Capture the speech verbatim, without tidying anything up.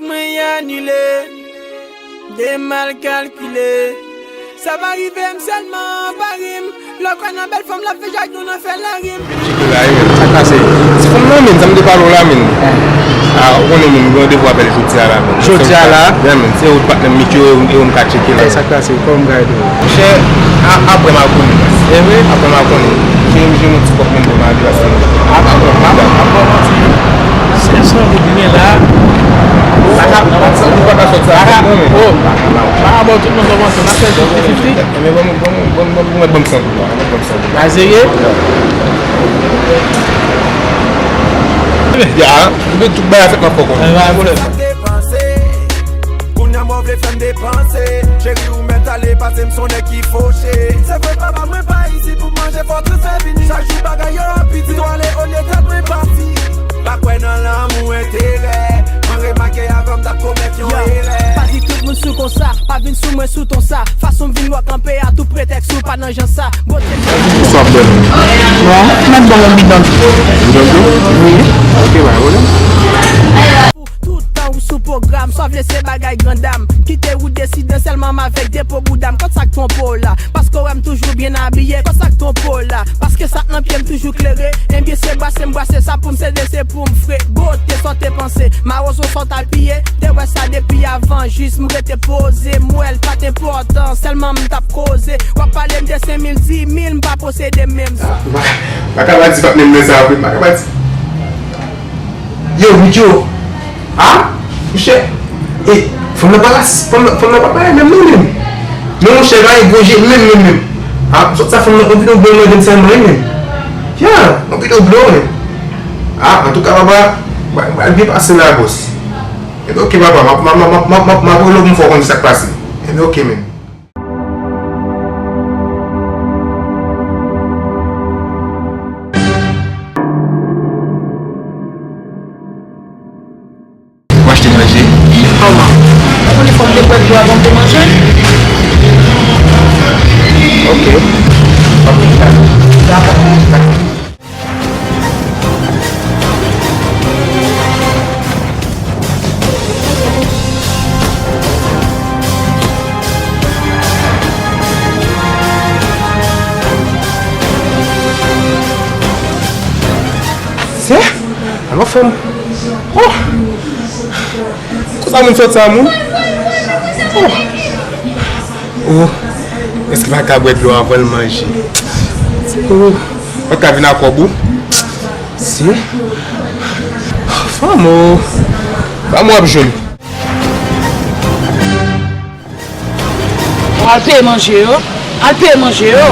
Mwen anile, de mal kalkile. Sa va rive m sèlman, pa ri m. Lè w kwè nan bèl fanm, l ap fè jak nou nan fè larim. Tcheke la, wi, men. Sa k pase? Ti fanm nan, men, sa m te pale w la, men. Ah, ou konnen, men, m gen randevou avè l jodi a la, men. Jodi a la? Yeah, men, se ou patnè m, Mickey, e ou m ka tcheke la. Sa k pase? Kòman bagay yo? Monchè, a-, apre m a konnen. E vre? Apre m a konnen. Jere, jere yon ti kòb mwen pou m ale, paske m pa bon, m pa bon, m pa bon manti. Sèl son ou gen la. Paka, paka, paka sòt sa, non, men. Oh. Paka, paka. Paka, bon, tout moun kòmanse. N ap fè fifti fifti. Men bon, bon, bon, bon, bon, bon, bon, san pou la, bon, bon, san pou la. Azeye? Ya, nou tout bagay fèt nan fò konnen. Eh, pa pwoblèm. Sa te panse. Kounye a mwen vle fè m depanse. Cheri, ou mèt ale, pase m s on nèg ki foche. Se vre, papa mwen pa isit pou manje, fò transfè vini. Chak jou bagay yo ap pi di, twale onèt mwen pati. Pa kwè nan lanmou enterè. Mwen remake avan m t ap komèt yon erè. Pa di tout moun sou konsa, pa vin sou mwen sou ton sa. Fason m vin wè kanpe a tou pretèks ou pa nan jan sa. Bote m. Sa w ap bwè? Bon, mèt ban yon bidon dlo. Bidon dlo? Wi. Ok, pa gen pwoblèm. Tout tan ou sou pwogram, sa w vle se bagay grandam. Kite ou desidan sèlman m avèk depo boudam. Kòt sa k twonpe w la? Paske w wè m toujou byen abiye. Kòt sa k twonpe w la? Paske sa k nan pye m toujou klere. Ebyen se brase m brase sa pou m sede se pou m fre. Bote sa w te panse. Mawozo sa w t apiye. Te wè sa depi avan. Jis m rete poze. M wè l pa t enpòtan. Sèlman m t ap koze. W ap pale m de senk mil, di mil, m pa posede menm. Ah, m pa, m pa ka pa di patnè m nan sa vre. M pa ka pa di. Yo, Mickey, ah, monchè, e, fanm nan pa ras, fanm nan, fanm nan pa parèy menm non, menm. Men monchè, bagay gwo je menm, menm, menm. Ah, sòt sa fanm nan, yon bidon blo mwen, menm sèlman, wi, menm. Ya, yon bidon blo, menm. Ah, antouka, papa, m pral byen pase la, bòs. Ebyen, ok, papa, m ap, m ap, m ap, m ap, m ap, m ap rele w pou m fè w konn sa k pase. Ebyen, ok, menm. Ou achte manje? Kòman? Ou konnen fò m te bwè dlo avan m te manje? Ok. Ok, dakò. Dakò. Se? Alò, fanm. Oh! Konsa moun sòt sa, moun? Oh! Oh! Èske pa ka bwè dlo avan l manje? Oh! Pa ka vin a kòb ou? Si. Fanm, oh! Fanm w ap jwenn. Al peye manje yo. Al peye manje yo.